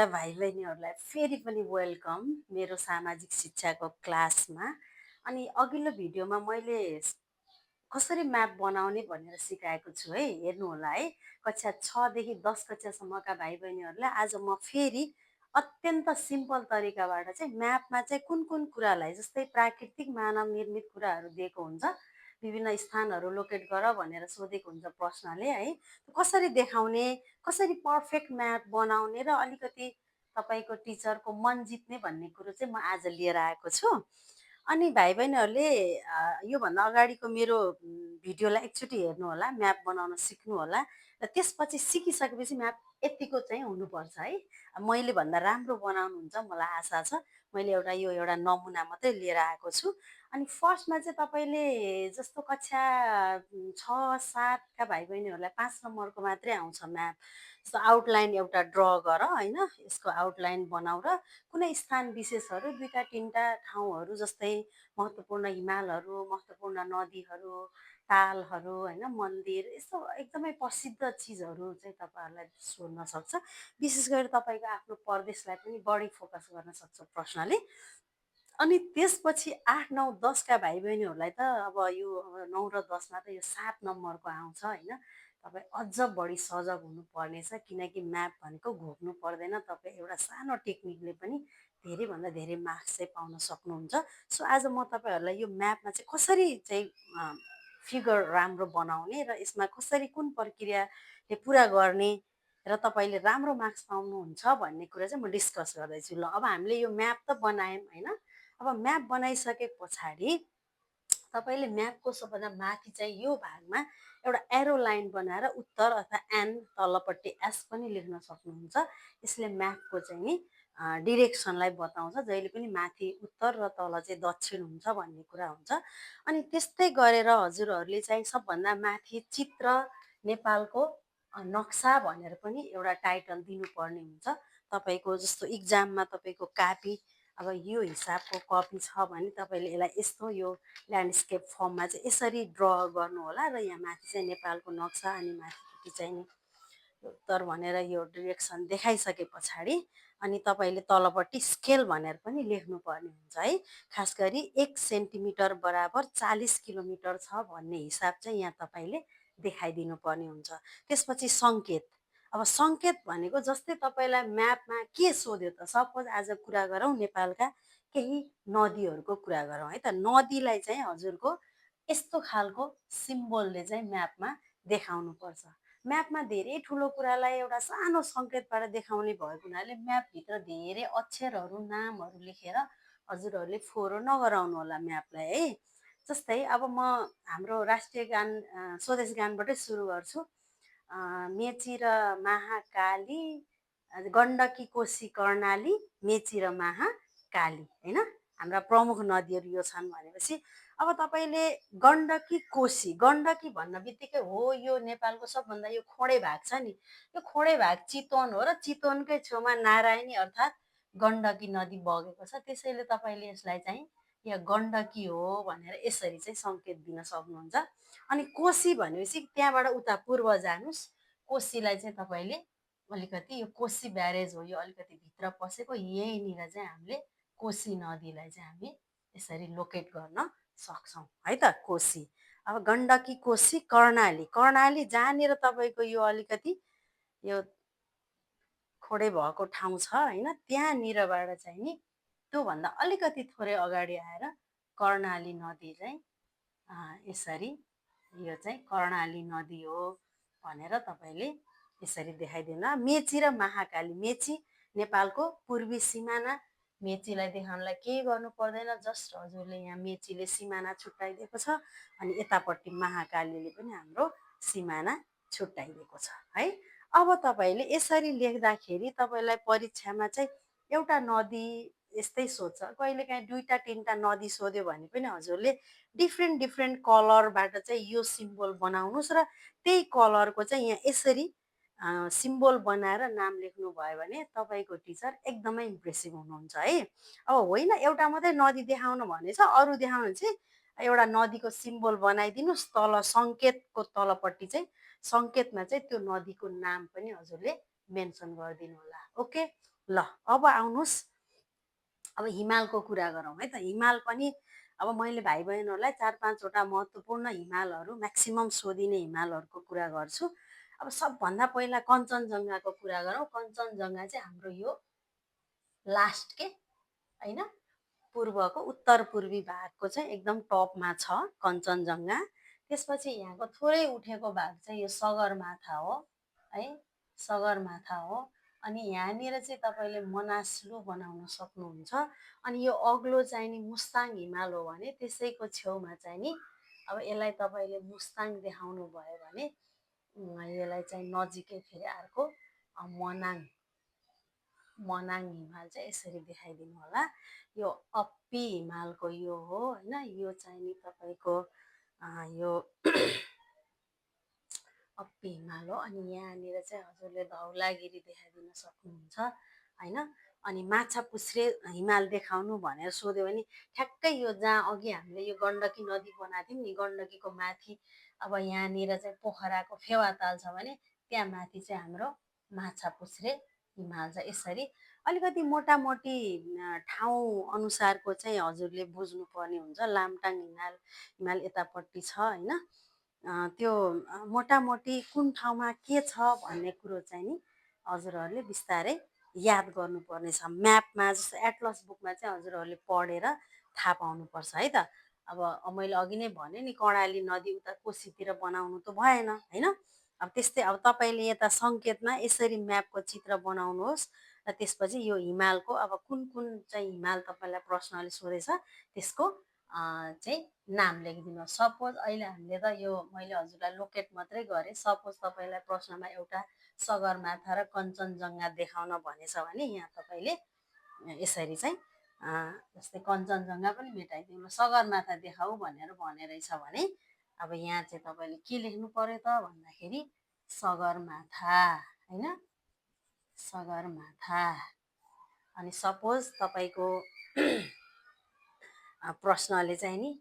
भाइ बहिनीहरूलाई फेरि पनि वेलकम मेरो सामाजिक शिक्षाको क्लासमा। अनि अघिल्लो भिडियोमा मैले कसरी म्याप बनाउने भनेर सिकाएको छु है, हेर्नुहोला है। कक्षा 6 देखि 10 कक्षासम्मका भाइ बहिनीहरूलाई आज म फेरि अत्यन्त सिम्पल तरिकाबाट चाहिँ म्यापमा चाहिँ कुन कुन कुरालाई, जस्तै प्राकृतिक मानव निर्मित कुराहरू दिएको हुन्छ, विभिन्न स्थानहरू लोकेट गर भनेर सोधेको हुन्छ प्रश्नले है, कसरी देखाउने, कसरी पर्फेक्ट म्याप बनाउने र अलिकति तपाईँको टिचरको मन जित्ने भन्ने कुरो चाहिँ म आज लिएर आएको छु। अनि भाइ बहिनीहरूले योभन्दा अगाडिको मेरो भिडियोलाई एकचोटि हेर्नु होला, म्याप बनाउन सिक्नु होला र त्यसपछि सिकिसकेपछि म्याप यतिको चाहिँ हुनुपर्छ है। मैले भन्दा राम्रो बनाउनुहुन्छ मलाई आशा छ। मैले एउटा नमुना मात्रै लिएर आएको छु। अनि फर्स्टमा चाहिँ तपाईँले जस्तो कक्षा 6-7 का भाइ बहिनीहरूलाई 5 नम्बरको मात्रै आउँछ म्याप। जस्तो आउटलाइन एउटा ड्र गर होइन, यसको आउटलाइन बनाऊ र कुनै स्थान विशेषहरू 2-3 ठाउँहरू जस्तै महत्त्वपूर्ण हिमालहरू, महत्त्वपूर्ण नदीहरू, तालहरू होइन, मन्दिर, यस्तो एकदमै प्रसिद्ध चिजहरू चाहिँ तपाईँहरूलाई सोध्न सक्छ। विशेष गरी तपाईँको आफ्नो प्रदेशलाई पनि बढी फोकस गर्न सक्छ प्रश्नले। अनि त्यसपछि 8, 9, 10 का भाइ बहिनीहरूलाई त अब यो 9 र 10 मा त यो 7 नम्बरको आउँछ होइन। तपाईँ अझ बढी सजग हुनुपर्नेछ, किनकि म्याप भनेको घोक्नु पर्दैन। तपाईँ एउटा सानो टेक्निकले पनि धेरैभन्दा धेरै मार्क्स चाहिँ पाउन सक्नुहुन्छ। सो आज म तपाईँहरूलाई यो म्यापमा चाहिँ कसरी चाहिँ फिगर राम्रो बनाउने र यसमा कसरी कुन प्रक्रियाले पुरा गर्ने र तपाईँले राम्रो मार्क्स पाउनुहुन्छ भन्ने कुरा चाहिँ म डिस्कस गर्दैछु। ल अब हामीले यो म्याप त बनायौँ होइन। अब म्याप बनाइसके पछाडि तपाईँले म्यापको सबभन्दा माथि चाहिँ यो भागमा एउटा एरो लाइन बनाएर उत्तर अथवा एन, तल्लोपट्टि एस पनि लेख्न सक्नुहुन्छ। यसले म्यापको चाहिँ नि डिरेक्सनलाई बताउँछ, जहिले पनि माथि उत्तर र तल चाहिँ दक्षिण हुन्छ भन्ने कुरा हुन्छ। अनि त्यस्तै गरेर हजुरहरूले चाहिँ सबभन्दा माथि चित्र नेपालको नक्सा भनेर पनि एउटा टाइटल दिनुपर्ने हुन्छ। तपाईँको जस्तो इक्जाममा तपाईँको कापी अब यो हिसाबको कपी छ भने तपाईँले यसलाई यस्तो यो ल्यान्डस्केप फर्ममा चाहिँ यसरी ड्र गर्नु होला र यहाँ माथि चाहिँ नेपालको नक्सा अनि माथिपट्टि चाहिँ नि उत्तर भनेर यो डिरेक्सन देखाइसके पछाडि अनि तपाईँले तलपट्टि स्केल भनेर पनि लेख्नुपर्ने हुन्छ है। खास गरी 1 सेन्टिमिटर बराबर 40 किलोमिटर छ भन्ने हिसाब चाहिँ यहाँ तपाईँले देखाइदिनु पर्ने हुन्छ। त्यसपछि सङ्केत। अब सङ्केत भनेको जस्तै तपाईँलाई म्यापमा के सोध्यो त, सपोज आज कुरा गरौँ नेपालका केही नदीहरूको कुरा गरौँ है त। नदीलाई चाहिँ हजुरको यस्तो खालको सिम्बलले चाहिँ म्यापमा देखाउनु पर्छ। म्यापमा धेरै ठुलो कुरालाई एउटा सानो सङ्केतबाट देखाउने भएको हुनाले म्यापभित्र धेरै अक्षरहरू, नामहरू लेखेर हजुरहरूले फोहोर नगराउनु होला म्यापलाई है। जस्तै अब म हाम्रो राष्ट्रिय गान स्वदेश गानबाटै सुरु गर्छु। मेची र महाकाली, गण्डकी, कोशी, कर्णाली, मेची र महाकाली होइन, हाम्रा प्रमुख नदीहरू यो छन् भनेपछि अब तपाईँले गण्डकी, कोशी, गण्डकी भन्न बित्तिकै हो यो नेपालको सबभन्दा यो खोडे भाग छ नि, यो खोडे भाग चितवन हो र चितवनकै छेउमा नारायणी अर्थात् गण्डकी नदी बगेको छ। त्यसैले तपाईँले यसलाई चाहिँ यहाँ गण्डकी हो भनेर यसरी चाहिँ सङ्केत दिन सक्नुहुन्छ। अनि कोशी भनेपछि त्यहाँबाट उता पूर्व जानुस्। कोशीलाई चाहिँ तपाईँले अलिकति यो कोशी ब्यारेज हो, यो अलिकति भित्र पसेको, यहीँनिर चाहिँ हामीले कोशी नदीलाई चाहिँ हामी यसरी लोकेट गर्न सक्छौँ है त। कोशी, अब गण्डकी, कोशी, कर्णाली, कर्णाली जहाँनिर तपाईँको यो अलिकति यो खोडे भएको ठाउँ छ होइन, त्यहाँनिरबाट चाहिँ नि त्योभन्दा अलिकति थोरै अगाडि आएर कर्णाली नदी चाहिँ यसरी यो चाहिँ कर्णाली नदी हो भनेर तपाईँले यसरी देखाइदिनु। मेची र महाकाली, मेची नेपालको पूर्वी सिमाना, मेचीलाई देखाउनलाई केही गर्नु पर्दैन, जस्ट हजुरले यहाँ मेचीले सिमाना छुट्याइदिएको छ अनि यतापट्टि महाकालीले पनि हाम्रो सिमाना छुट्याइदिएको छ है। अब तपाईँले यसरी लेख्दाखेरि तपाईँलाई परीक्षामा चाहिँ एउटा नदी यस्तै सोध्छ, कहिलेकाहीँ 2-3 नदी सोध्यो भने पनि हजुरले डिफ्रेन्ट कलरबाट चाहिँ यो सिम्बल बनाउनुहोस् र त्यही कलरको चाहिँ यहाँ यसरी सिम्बल बनाएर नाम लेख्नु भयो भने तपाईँको टिचर एकदमै इम्प्रेसिभ हुनुहुन्छ है। अब होइन एउटा मात्रै नदी देखाउनु भनेछ, अरू देखाउनु चाहिँ एउटा नदीको सिम्बल बनाइदिनुहोस्, तल सङ्केतको तलपट्टि चाहिँ सङ्केतमा चाहिँ त्यो नदीको नाम पनि हजुरले मेन्सन गरिदिनु होला। ओके, ल अब आउनुहोस्, अब हिमालको कुरा गरौँ है त। हिमाल पनि अब मैले भाइ बहिनीहरूलाई 4-5 वटा महत्त्वपूर्ण हिमालहरू, म्याक्सिमम् सोधिने हिमालहरूको कुरा गर्छु। अब सबभन्दा पहिला कञ्चनजङ्घाको कुरा गरौँ। कञ्चनजङ्घा चाहिँ हाम्रो यो लास्ट के होइन, पूर्वको उत्तर पूर्वी भागको चाहिँ एकदम टपमा छ कञ्चनजङ्घा। त्यसपछि यहाँको थोरै उठेको भाग चाहिँ यो सगरमाथा हो है, सगरमाथा हो। अनि यहाँनिर चाहिँ तपाईँले मनासलु बनाउन सक्नुहुन्छ। अनि यो अग्लो चाहिँ नि मुस्ताङ हिमाल हो भने त्यसैको छेउमा चाहिँ नि अब यसलाई तपाईँले मुस्ताङ देखाउनु भयो भने यसलाई चाहिँ नजिकै फेरि अर्को मनाङ, मनाङ हिमाल चाहिँ यसरी देखाइदिनु होला। यो अप्पी हिमालको यो हो होइन, यो चाहिँ नि तपाईँको यो अप्पी हिमाल हो। अनि यहाँनिर चाहिँ हजुरले धौलागिरी देखाइदिन सक्नुहुन्छ होइन। अनि माछापुच्छ्रे हिमाल देखाउनु भनेर सोध्यो भने ठ्याक्कै यो जहाँ अघि हामीले यो गण्डकी नदी बनाएको थियौँ नि, गण्डकीको माथि अब यहाँनिर चाहिँ पोखराको फेवाताल छ भने त्यहाँ माथि चाहिँ हाम्रो माछापुच्छ्रे हिमाल छ। यसरी अलिकति मोटामोटी ठाउँ अनुसारको चाहिँ हजुरले बुझ्नुपर्ने हुन्छ। लामटाङ हिमाल हिमाल यतापट्टि छ होइन। त्यो मोटामोटी कुन ठाउँमा के छ भन्ने कुरो चाहिँ नि हजुरहरूले बिस्तारै याद गर्नुपर्ने छ। म्यापमा जस्तो एटलस बुकमा चाहिँ हजुरहरूले पढेर थाहा पाउनुपर्छ है त। अब मैले अघि नै भने नि, कर्णाली नदी उता कोसीतिर बनाउनु त भएन होइन। अब त्यस्तै अब तपाईँले यता सङ्केतमा यसरी म्यापको चित्र बनाउनुहोस् र त्यसपछि यो हिमालको अब कुन कुन चाहिँ हिमाल तपाईँलाई प्रश्नले सोधेछ त्यसको चाहिँ नाम लेखिदिनुहोस्। सपोज अहिले हामीले त यो मैले हजुरलाई लोकेट मात्रै गरेँ। सपोज तपाईँलाई प्रश्नमा एउटा सगरमाथा र कञ्चनजङ्घा देखाउन भनेछ भने यहाँ तपाईँले यसरी चाहिँ जस्तै कञ्चनजङ्घा पनि मेटाइदिनु, सगरमाथा देखाऊ भनेर भनेरहेछ भने अब यहाँ चाहिँ तपाईँले के लेख्नु पर्यो त भन्दाखेरि सगरमाथा होइन, सगरमाथा। अनि सपोज तपाईँको प्रश्नले चाहिँ नि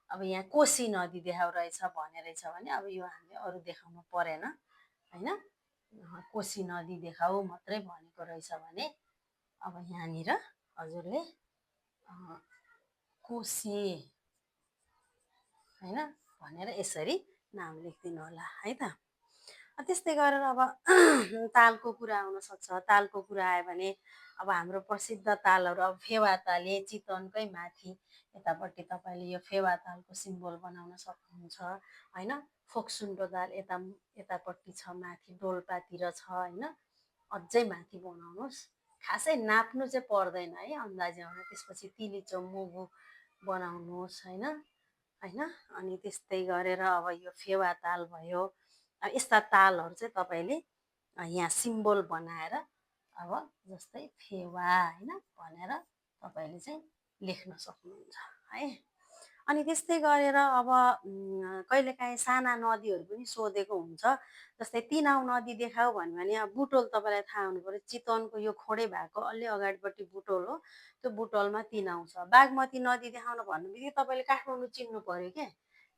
अब यहाँ कोशी नदी देखाउ रहेछ भनेरहेछ भने अब यो हामीले अरू देखाउनु परेन होइन। कोशी नदी देखाऊ मात्रै भनेको रहेछ भने अब यहाँनिर हजुरले कोशी होइन भनेर यसरी नाम लेखिदिनु होला है त। त्यस्तै गरेर अब तालको कुरा आउनसक्छ। तालको कुरा आयो भने अब हाम्रो प्रसिद्ध तालहरू अब फेवाताले चितवनकै माथि यतापट्टि तपाईँले यो फेवातालको सिम्बल बनाउन सक्नुहुन्छ होइन। फोक्सुन्डो ताल यतापट्टि छ माथि डोल्पातिर छ होइन। अझै माथि बनाउनुहोस्, खासै नाप्नु चाहिँ पर्दैन है, अन्दाज्याउनु। त्यसपछि तिलिचो मुगु बनाउनुहोस् होइन होइन। अनि त्यस्तै गरेर अब यो फेवाताल भयो। अब यस्ता तालहरू चाहिँ तपाईँले यहाँ सिम्बल बनाएर अब जस्तै फेवा होइन भनेर तपाईँले चाहिँ लेख्न सक्नुहुन्छ है। अनि त्यस्तै गरेर अब कहिलेकाहीँ साना नदीहरू पनि सोधेको हुन्छ। जस्तै तिनाउ नदी देखाऊ भन्यो भने अब बुटोल तपाईँलाई थाहा हुनु पऱ्यो। चितवनको यो खोडे भएको अलि अगाडिपट्टि बुटोल हो, त्यो बुटोलमा तिनाउ छ। बागमती नदी देखाउन भन्नु बित्तिकै तपाईँले काठमाडौँ चिन्नु पऱ्यो क्या।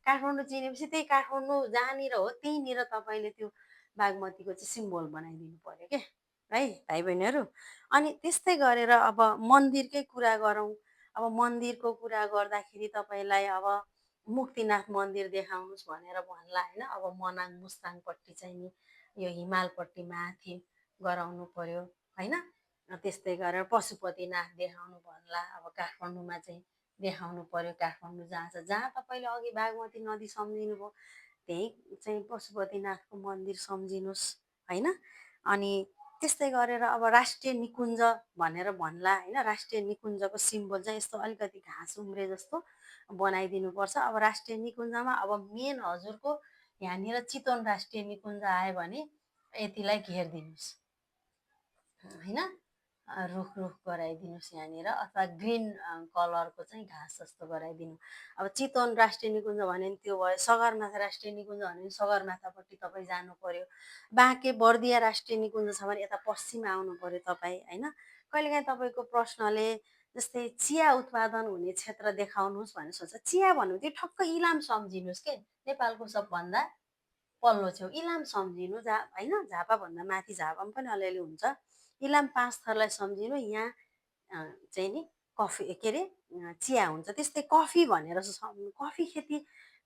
काठमाडौँ चिनेपछि त्यही काठमाडौँ जहाँनिर हो त्यहीँनिर तपाईँले त्यो बागमतीको चाहिँ सिम्बल बनाइदिनु पऱ्यो क्या है भाइ बहिनीहरू। अनि त्यस्तै गरेर अब मन्दिरकै कुरा गरौँ। अब मन्दिरको कुरा गर्दाखेरि तपाईँलाई अब मुक्तिनाथ मन्दिर देखाउनुहोस् भनेर भन्ला होइन। अब मनाङ मुस्ताङपट्टि चाहिँ नि यो हिमालपट्टि माथि गराउनु पर्यो होइन। त्यस्तै गरेर पशुपतिनाथ देखाउनु भन्ला अब काठमाडौँमा चाहिँ देखाउनु पर्यो। काठमाडौँ जहाँ छ, जहाँ तपाईँले अघि बागमती नदी सम्झिनु भयो त्यही चाहिँ पशुपतिनाथको मन्दिर सम्झिनुहोस् होइन। अनि त्यस्तै गरेर अब राष्ट्रिय निकुञ्ज भनेर भन्ला होइन। राष्ट्रिय निकुञ्जको सिम्बल चाहिँ यस्तो अलिकति घाँस उम्रे जस्तो बनाइदिनुपर्छ। अब राष्ट्रिय निकुञ्जमा अब मेन हजुरको यहाँनिर चितवन राष्ट्रिय निकुञ्ज आयो भने यतिलाई घेरिदिनुहोस् होइन, रुख रुख गराइदिनुहोस् यहाँनिर, अथवा ग्रिन कलरको चाहिँ घाँस जस्तो गराइदिनु। अब चितवन राष्ट्रिय निकुञ्ज भन्यो भने त्यो भयो। सगरमाथा राष्ट्रिय निकुञ्ज भन्यो भने सगरमाथापट्टि तपाईँ जानु पर्यो। बाँके बर्दिया राष्ट्रिय निकुञ्ज छ भने यता पश्चिम आउनु पर्यो तपाईँ होइन। कहिलेकाहीँ तपाईँको प्रश्नले जस्तै चिया उत्पादन हुने क्षेत्र देखाउनुहोस् भनेर सोध्छ। चिया भन्नु त्यो ठक्क इलाम सम्झिनुहोस् के, नेपालको सबभन्दा पल्लो छेउ इलाम सम्झिनु। होइन, झापाभन्दा माथि झापामा पनि अलिअलि हुन्छ। इलाम 5 थरलाई सम्झिनु, यहाँ चाहिँ नि कफी के अरे चिया हुन्छ। त्यस्तै कफी भनेर कफी खेती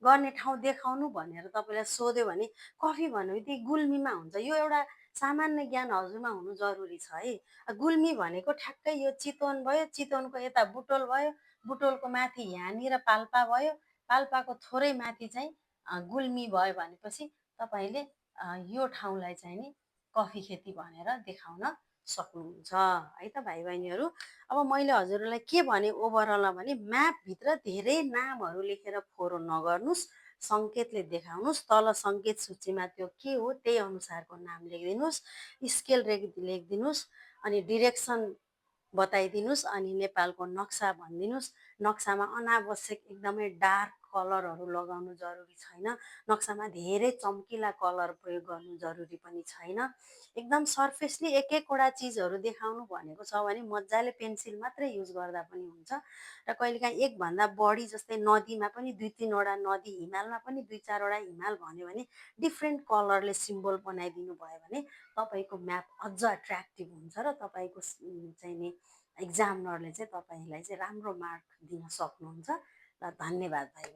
गर्ने ठाउँ देखाउनु भनेर तपाईँलाई सोध्यो भने कफी भन्ने बित्तिकै गुल्मीमा हुन्छ। यो एउटा सामान्य ज्ञान हजुरमा हुनु जरुरी छ है। गुल्मी भनेको ठ्याक्कै यो चितवन भयो, चितवनको यता बुटोल भयो, बुटोलको माथि यहाँनिर पाल्पा भयो, पाल्पाको थोरै माथि चाहिँ गुल्मी भयो भनेपछि तपाईँले यो ठाउँलाई चाहिँ नि कफी खेती भनेर देखाउन सक्नुहुन्छ है त भाइ बहिनीहरू। अब मैले हजुरहरूलाई के भने ओभरअलमा भने म्यापभित्र धेरै नामहरू लेखेर फोहोर नगर्नुहोस्, सङ्केतले देखाउनुहोस्, तल सङ्केत सूचीमा त्यो के हो त्यही अनुसारको नाम लेखिदिनुहोस्, स्केल लेखिदिनुहोस्, अनि डिरेक्सन बताइदिनुहोस्, अनि नेपालको नक्सा भनिदिनुहोस्। नक्सामा अनावश्यक एकदमै डार्क कलरहरू लगाउनु जरुरी छैन, नक्सामा धेरै चम्किला कलर प्रयोग गर्नु जरुरी पनि छैन। एकदम सर्फेसली एक एकवटा चिजहरू देखाउनु भनेको छ भने मजाले पेन्सिल मात्रै युज गर्दा पनि हुन्छ। र कहिलेकाहीँ एकभन्दा बढी जस्तै नदीमा पनि 2-3वटा नदी, हिमालमा पनि 2-4वटा हिमाल भन्यो भने डिफ्रेन्ट कलरले सिम्बल बनाइदिनु भयो भने तपाईँको म्याप अझ एट्र्याक्टिभ हुन्छ र तपाईँको चाहिँ नि एक्जामिनरले चाहिँ तपाईँलाई चाहिँ राम्रो मार्क दिन सक्नुहुन्छ। र धन्यवाद भाइ बहिनी।